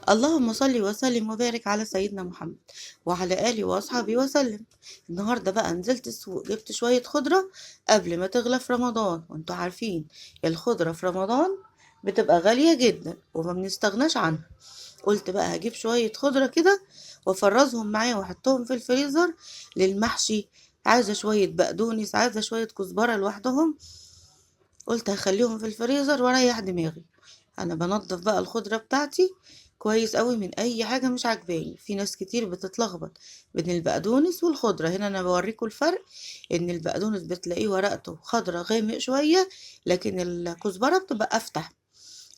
اللهم صل وسلم وبارك على سيدنا محمد وعلى آله وأصحابه وسلم. النهاردة بقى نزلت السوق، جبت شوية خضرة قبل ما تغلى في رمضان، وانتوا عارفين الخضرة في رمضان بتبقى غالية جدا وما بنستغناش عنها. قلت بقى هجيب شوية خضرة كده وافرزهم معايا واحطهم في الفريزر للمحشي. عايزة شوية بقدونس، عايزة شوية كزبرة لوحدهم، قلت هخليهم في الفريزر واريح دماغي. انا بنضف بقى الخضرة بتاعتي كويس قوي من اي حاجة مش عجباني. في ناس كتير بتتلخبط بين البقدونس والخضرة، هنا انا بوريكم الفرق، ان البقدونس بتلاقيه ورقته خضرة غامق شوية، لكن الكزبرة بتبقى افتح.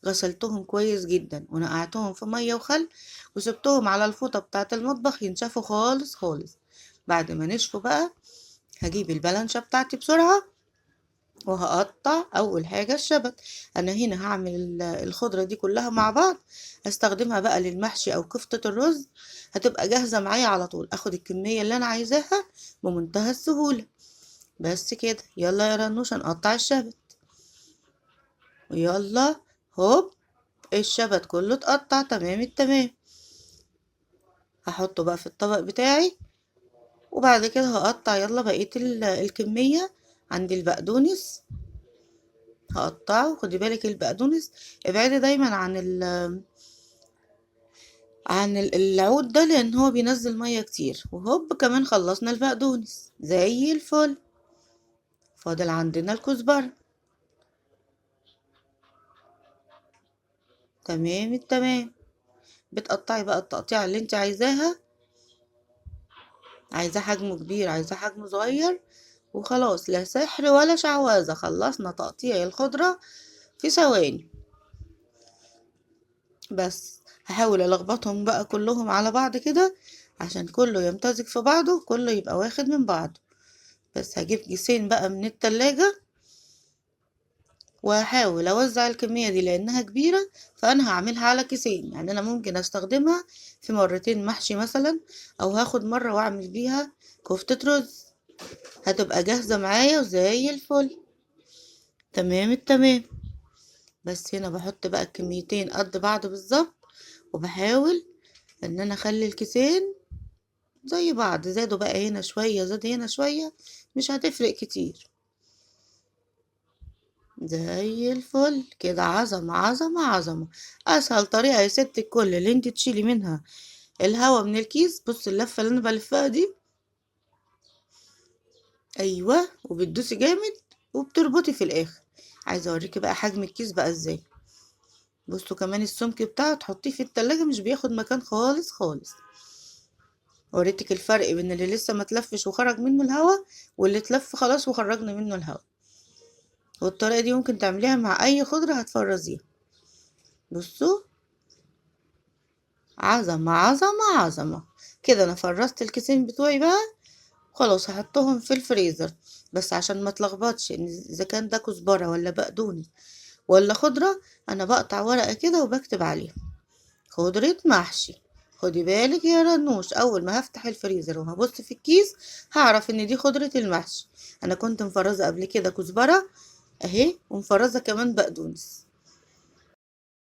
غسلتهم كويس جدا ونقعتهم في مية وخل وسبتهم على الفوطة بتاعة المطبخ ينشفوا خالص خالص. بعد ما نشفوا بقى هجيب البلانشة بتاعتي بسرعة وهقطع اول حاجة الشبت. انا هنا هعمل الخضرة دي كلها مع بعض، هستخدمها بقى للمحشي او كفتة الرز، هتبقى جاهزة معايا على طول. اخد الكمية اللي انا عايزاها بمنتهى السهولة. بس كده، يلا يا رنوش نقطع الشبت. ويلا هوب، الشبت كله اتقطع تمام التمام. هحطه بقى في الطبق بتاعي، وبعد كده هقطع يلا بقية الكمية. عندي البقدونس هقطعه. خدي بالك البقدونس ابعدي دايما عن العود ده، لان هو بينزل ميه كتير. وهوب كمان خلصنا البقدونس زي الفل. فاضل عندنا الكزبره. تمام التمام. بتقطعي بقى التقطيعه اللي انت عايزاها، عايزاه حجمه كبير عايزاه حجمه صغير، وخلاص لا سحر ولا شعوذه. خلصنا تقطيع الخضره في ثواني. بس هحاول الخبطهم بقى كلهم على بعض كده عشان كله يمتزج في بعضه، كله يبقى واخد من بعضه. بس هجيب كيسين بقى من التلاجة وهحاول اوزع الكمية دي لانها كبيرة، فانا هعملها على كيسين. يعني انا ممكن استخدمها في مرتين محشي مثلا، او هاخد مرة واعمل بيها كفتة رز، هتبقى جاهزة معايا وزي الفل. تمام التمام. بس هنا بحط بقى الكميتين قد بعض بالظبط، وبحاول ان انا اخلي الكيسين زي بعض. زادوا بقى هنا شوية زاد هنا شوية، مش هتفرق كتير. زي الفل كده، عظمة عظمة عظمة. اسهل طريقة يا ست الكل اللي انت تشيلي منها الهوا من الكيس. بص اللفة اللي انا بلفها دي، ايوه، وبتدوسي جامد وبتربطي في الاخر. عايزة اوريكي بقى حجم الكيس بقى ازاي. بصوا كمان السمك بتاعه، تحطيه في التلاجة مش بياخد مكان خالص خالص. وريتك الفرق بين اللي لسه ما تلفش وخرج منه الهوا، واللي اتلف خلاص وخرجنا منه الهوا. والطريقة دي ممكن تعمليها مع اي خضرة هتفرزيها. بصوا عظمة عظمة عظمة كده. انا فرزت الكيسين بتوعي بقى خلاص، هحطهم في الفريزر. بس عشان ما تلخبطش ان اذا كان ده كزبرة ولا بقدونس ولا خضرة، انا بقطع ورقة كده وبكتب عليها خضرة محشي. خدي بالك يا رنوش، اول ما هفتح الفريزر وهبص في الكيس هعرف ان دي خضرة المحشي. انا كنت مفرزة قبل كده كزبرة اهي، ومفرزة كمان بقدونس.